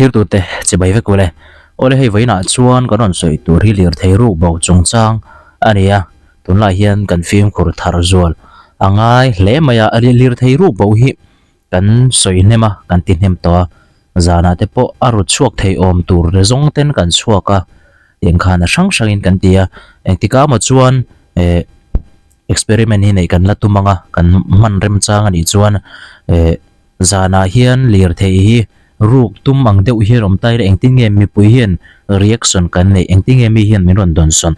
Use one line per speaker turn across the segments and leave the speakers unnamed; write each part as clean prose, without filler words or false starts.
Thirtute chibai vek ule. Awle hei vawiinah chuan kan rawn sawi tur hi lirthei ruk bo chungchang a ni a, tunlai hian kan fimkhur thar zual a ngai hle mai a, lirthei ruk bo hi kan sawi hnem a, kan ti hnem tawh a, zanah te pawh a rut chhuak thei awm tur zawng ten kan chhuak a, tiang khan a hrang hrangin kan ti a, engtikah maw chuan eh experiment hi neih kan la tum ang a, kan hman remchang a nih chuan eh zanah hian lirthei hi ruk tum ang deuh hian awm ta ila engtin nge mipui hian reaction kan neih, engtin nge mi hian min rawn dawnsawn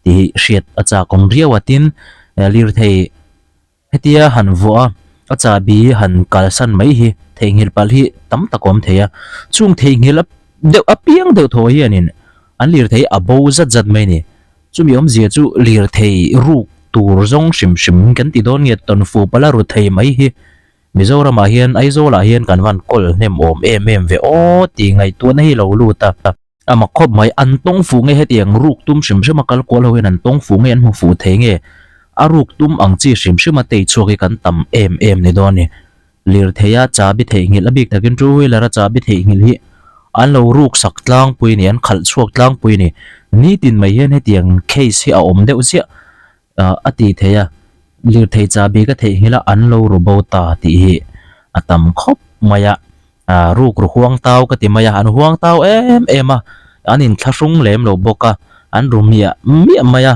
tih hi hriat a chak awm riau a, tin lirthei. Hetia han vuah a, a chahbi han kalsan mai hi theihnghilh palh hi tam tak a awm thei a. Chung theihnghilh deuh apiang deuh thaw hianin an lirthei a bo zat zat mai a ni. Chumi awmzia chu lirthei ruk tur zawng hrim hrim kan ti dawn nge tawnfu palh a ru thei mai hi Mizoramah hian Aizawlah hian kan van kawl hnem awm em em ve aw tih ngaihtuahna hi lo lut a. A mak khawp mai, an tawng fuh nge hetiang ruk tum hrim hrim a kal kual ho hian an tawng fuh nge an hmu fuh thei nge a ruk tum ang chi hrim hrim a tei chhuak hi kan tam em em ni dawn a ni. Lirthei a chahbi theihnghilh a bik takin two wheeler a chahbi theihnghilh hi an lo ruk sak tlangpui a ni, an khalh chhuak tlangpui a ni. Nitin mai hian hetiang case hi a awm deuh chiah a ti thei a, lirthei chahbi ka theihnghilh a an lo ru bo ta tih hi a tam khawp mai a. Ah rukru huang tau ka ti mai a, an huang tau em em a, an inthlahrung lem lo bawk a, an ru miah miah mai a,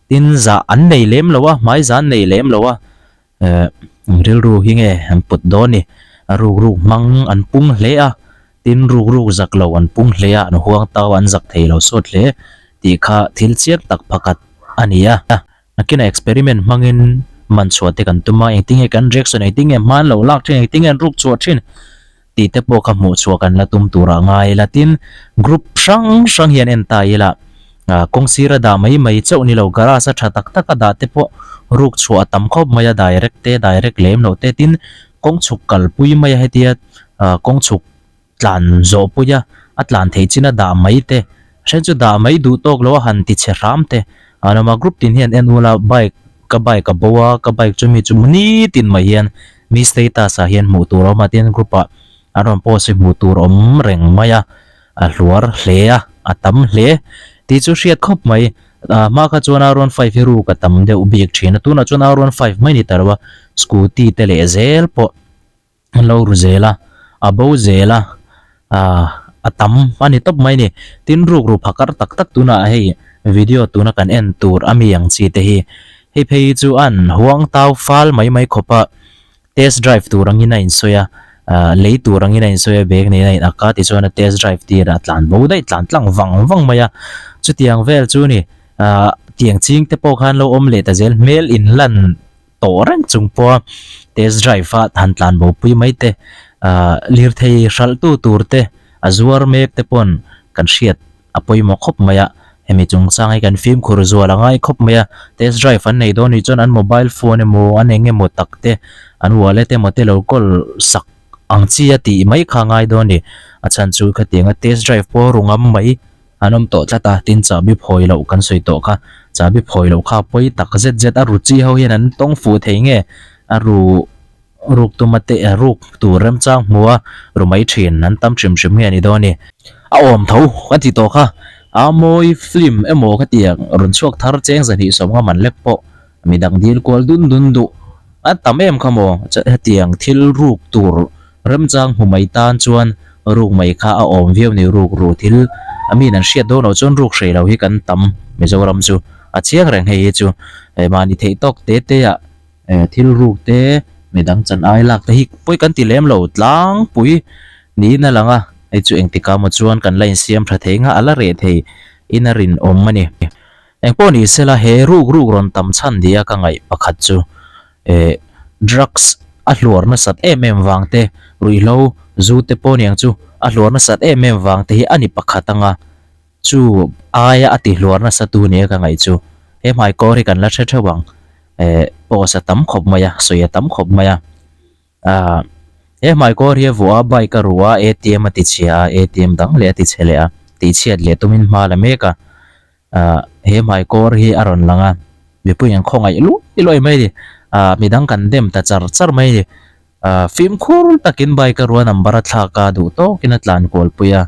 tin zah an nei lem lo a, hmai zah an nei lem lo a, eh rilru hi nge an put dawn ni, ruk ruk hmang an pung hle a, tin ruk ruk zak lo an pung hle a, an huang tau an zak thei lo sawt hle tih kha thil chiang tak pakhat a ni a. Nakinah experiment hmangin man chhuah te kan tum a, engtin nge kan reaction, engtin nge hma an lo lak thin, engtin nge an ruk chhuah thin tih te pawh kha hmuh chhuah kan la tum turah ngai ila. Tin, group hrang hrang hian en ta ila, kawng sira dah mai mai chauh ni lo, garage a tha tak tak a dah te pawh ruk chhuah a tam khawp mai a, direct te, direct lem loh te, tin, kawng chhuk kalpui mai a hetia kawng chhuk tlan zawh pui a, a tlan theih chin a dah mai te, then chu dah mai duh tawk lo a han ti chhe hram te, a lawm a group tin hian en ula bike ka bike a bo a ka bike chu mi chu nitin mai hian mi status ah hian hmuh tur a awm a tin group ah an rawn post hi hmuh tur awm reng mai a, a hluar hle a a tam hle tih chu hriat khawp mai ah hma kha chuan R one five hi ruk a tam deuh bik thin a tunah chuan R one five mai ni ta lo a scooty te leh zel pawh. an lo ru zel a, a bo zel a, aah a tam a ni tawp mai a ni. Tin rukru phakar tak tak tunah hei video tuna kan en tur a mi ang chi te hi hei phei chu an huang tau fal mai mai khawp a, test drive tur angin a insawi a, aah lei tur angin a insawi a bag nen a in ak a tichuan a test drive tir a tlan bo daih tlan tlang vang vang mai a, chutiang vel chu ni aah tiang ching te pawh khan lo awm leh ta zel hmel inlan. tawh reng chung pawha test drive a han tlan bo pui mai te ahh lirthei hralh tu tur te a zuar mek te pawn kan hriat a pawimawh khawp mai a hemi chungchang hi kan fimkhur zual a ngai khawp mai a test drive an nei dawn nih chuan an mobile phone emaw an eng emaw tak te an wallet emaw te lo kawl sak ang chi a tih mai kha a ngai dawn a ni a chhan chu khatianga test drive pawh ru ngam mai. An awm tawh tlat a, tin chahbi phawi loh kan sawi tawh kha, chahbi phawi loh kha pawi tak zet zet a ru chi ho hian an tawng fuh thei nge a ru ruk tuma te ruk tur remchang hmu a ru mai thin an tam hrim hrim nge a ni dawn a ni. A awm tho ka ti tawh kha, a mawi film emaw ka ti ang rawn chhuak thar cheng zahnih sawmnga man lek pawh midang dil kual dun dun duh a tam em kha maw hetiang thil ruk tur Remchang hmu mai tan chuan ruk mai kha a awm viau ni ruk ru thil a min an hriat dawn loh chuan ruk hrei lo hi kan tam Mizoram chu a chiang reng hei hi chu eh mahni theih tawk te te ah eh thil ruk te midang chan ai lak te hi pawi kan ti lem lo tlangpui niin a lang a hei chu engtikah maw chuan kan la insiam tha thei nga a la reh thei in a rinawm a ni. Engpawh ni sela he ruk ruk rawn tam chhan nia ka ngaih pakhat chu eh drugs a hluar nasat em em vang te, ruihhlo zu te pawh niang chu a hluar nasat em em vang te hi a ni pakhat anga chu aia a ti hluar nasa tu nia ka ngaih chu he hmaikawr hi kan la hre theuh ang eh post a tam khawp mai a sawi a tam khawp mai a ah he hmaikawr hi a vuah a bike a ruh a atm a ti chhia a atm dang leh a ti chhe leh a tihchhiat leh tumin hma la mek a. Ah he hmaikawr hi a rawn lang a mipui an khawngaih luai luai mai a ni ah midang kan dem ta char char mai a ni. Fimkhur takin bike a rua number a thlak a, duh tawkin a tlan kualpui a,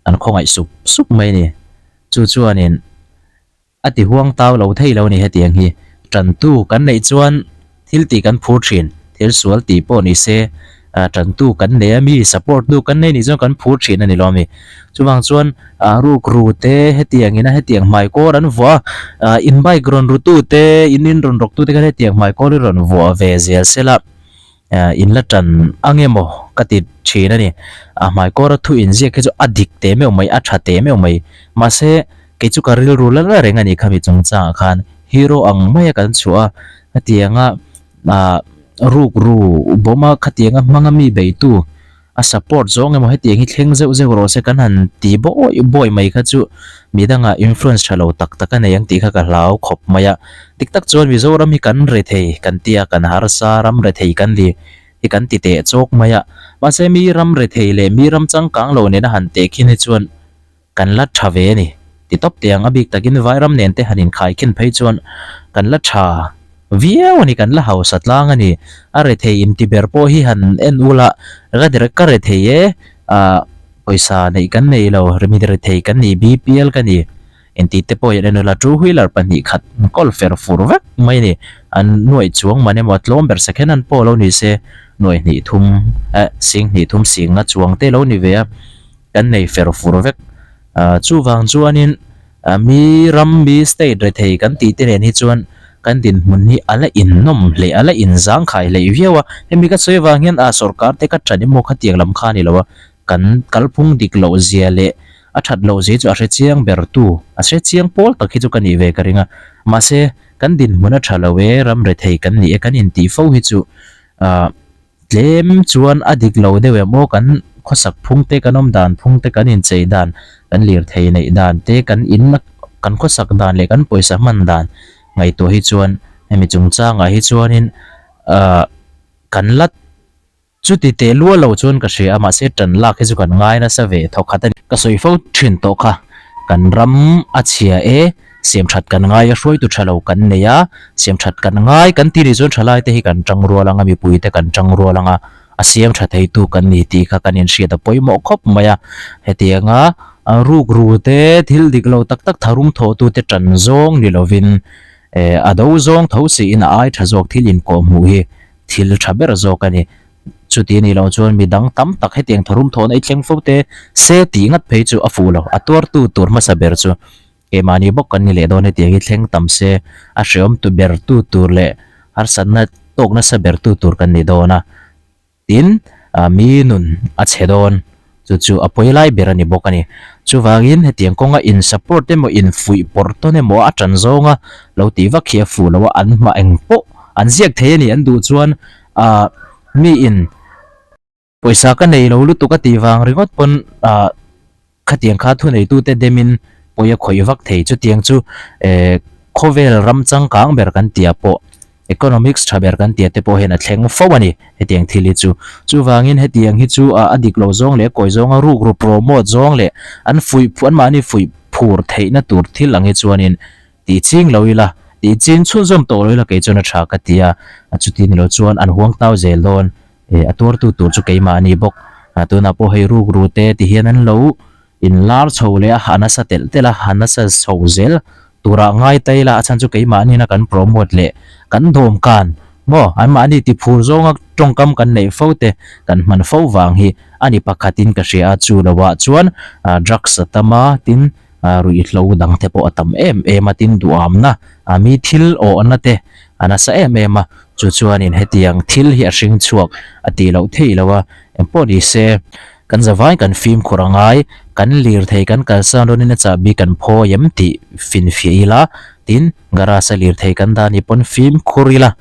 an khawngaih sup sup mai a ni. Chu chuanin a ti huang tau lo thei lo a ni hetiang hi. Tantu kan neih chuan thil tih kan phur thin, thil sual tih pawh ni se tantu kan nei a, mi support tu kan nei nih chuan kan phur thin a ni lo a mi. Chuvang chuan rukru te hetiang ina hetiang hmaikawl an vuah a, in bike rawn ru tu te, in in rawn rawk tu te khan hetiang hmaikawl hi rawn vuah ve zel se la. In la tan ang emaw ka ti thin a ni. A hmaikawra thu inziak hi chu a dik teh meuh mai, a tha teh meuh mai. Mahse, kei chu ka rilru la la reng a ni khami chungchangah khan hero ang maia kan chhuah a, khatianga ah rukru bawma khatianga hmanga mi beitu A support zawng emaw hetiang hi thleng zeuh zeuh rawh se kan han ti bawi bawi mai kha chu midangah influence tha lo tak tak a nei ang tih kha ka hlau khawp mai a. Dik tak chuan Mizoram hi kan rethei kan ti a, kan harsa ram rethei kan ni hi kan ti teh chawk mai a. Mahse mi ram rethei leh mi ram changkang lo nena han teh khin hi chuan kan la tha ve a ni. Ti tawp teh ang, a bik takin Vairam nen te han inkhai khin phei chuan kan la tha viau a ni, kan la hausa tlang a ni. A rethei inti ber pawh hi han en ul a, ka direct ka rethei e, ah pawisa neih kan nei lo, mi rethei kan ni, BPL ka ni inti te pawh hi an en ul a, two wheeler 2 khat kawl fer fur vek mai a ni. An nuaih chuang man emaw a tlawm ber second hand pawh lo ni se, nuaih hnih thum eh sing hnih thum sing nga chuang te lo ni ve a. Kan nei fer fur vek. Chuvang chuanin mi ram, mi state rethei kan tih te nen hi chuan kan dinhmun hi a la innawm hle, a la inzangkhai hleih viau a. Hemi ka sawi avang hian a sorkar te ka ṭan emaw khatiang lam kha a ni lo a, kan kalphung dik loh zia leh a ṭhat loh zia chu a hre chiang ber tu, a hre chiang pawl tak hi chu ka nih ve ka ring a. Mahse, kan dinhmun a ṭha lo e, ram rethei kan ni e kan intih fo hi chu Tlem chuan a dik lo deuh em aw, kan khawsak phung te, kan awm dan phung te, kan inchei dan, kan lirthei neih dan te, kan in kan khawsak dan leh kan pawisa hman dan ngaihtuah hi chuan hemi chungchangah hi chuanin ahh kan la chuti teh luah lo chuan ka hria a, mahse tan lak hi chu kan ngai nasa ve thawkhat a ni. Ka sawi fo thin tawh kha, kan ram a chhia e. Siam that kan ngai a, hruaitu tha lo kan nei a, siam that kan ngai kan ti nih chuan thalai te hi kan tang rual ang a, mipui te kan tang rual ang a, a siam tha theitu kan ni tih kha kan inhriat a pawimawh khawp mai a. Hetianga rukru te, thil dik lo tak tak tharum thawhtu te tan zawng ni lovin a do zawng tho siin a ai tha zawk thil inkawhhmuh hi thil tha ber zawk a ni. Chuti a nih loh chuan midang tam tak hetiang tharum thawhna i thleng fo te se tih ngat phei chu a fuh lo, a tuartu tur hmasa ber chu. Keimahni bawk kan ni leh dawn hetiang hi thleng tam se a hreawm tu ber tu tur leh harsatna tawk nasa ber tu tur kan ni dawn a, tin mi nun a chhe dawn chu chu a pawi lai ber a ni bawk a ni. Chuvangin hetiang kawnga in support emaw in fuih pawrh tawn emaw a tan zawnga lo tih vak hi a fuh lo a, an hma eng pawh an ziak thei a ni an duh chuan ah mi in Pawisa ka nei lo lutuk a tih vang ringawt pawn ah khatiang kha thuneitute demin pawi a khawih vak thei. Chutiang chu eh khawvel ram changkang ber kan tih ah pawh economics tha ber kan tih ah te pawh hian a thleng fo a ni hetiang thil hi chu. Chuvangin hetiang hi chu ah a dik lo zawng leh a kawi zawnga rukru promote zawng leh an fuih anmahni fuih phur theihna tur thil ang hi chuanin tih ching lo ila tih ching chhunzawm tawh lo ila kei chuan a tha ka ti a, chuti ni lo chuan an huangtau zel dawn. Eh a tuartu tur chu keimah a ni bawk. Ah tunah pawh hei rukru te ti hian an lo inlar chho leh a, a nasa telh telh a, a nasa chho zel turah ngai ta ila a chhan chu keimahniin a kan promote leh kan dawm kan maw anmahni ti phur zawnga tawngkam kan neih fo te kan hman fo vang hi a ni pakhatin ka hria a, chu lovah chuan ah drugs a tam a tin ah ruihhlo dang te pawh a tam em em a tin duhamna ah mi thil awhna te a nasa em em a. Chu chuanin hetiang thil hi a hring chhuak a tih loh theih lo a, engpawh ni se, kan zavai kan fimkhur a ngai, kan lirthei kan kalsan rawnin a chahbi kan phawi em tih finfiah ila, tin, garage a lirthei kan dah ni pawn fimkhur ila,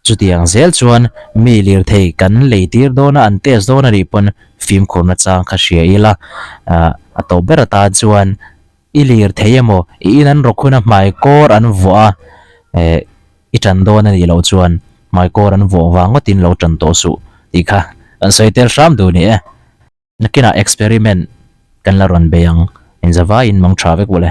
chutiang zel chuan mi lirthei kan lei tir dawn a, an test dawn a nih pawn fimkhur nachang kha hria ila, a tawp ber atan chuan i lirthei emaw i in an rawk hun a hmai kawr an vuah a, eh. I tan dawn a nih loh chuan hmaikawr an vuah vang ngawtin lo tan tawh suh tih kha kan sawi tel hram duh ni e. Nakinah experiment kan la rawn bei ang, inzavaiin mang tha vek ule.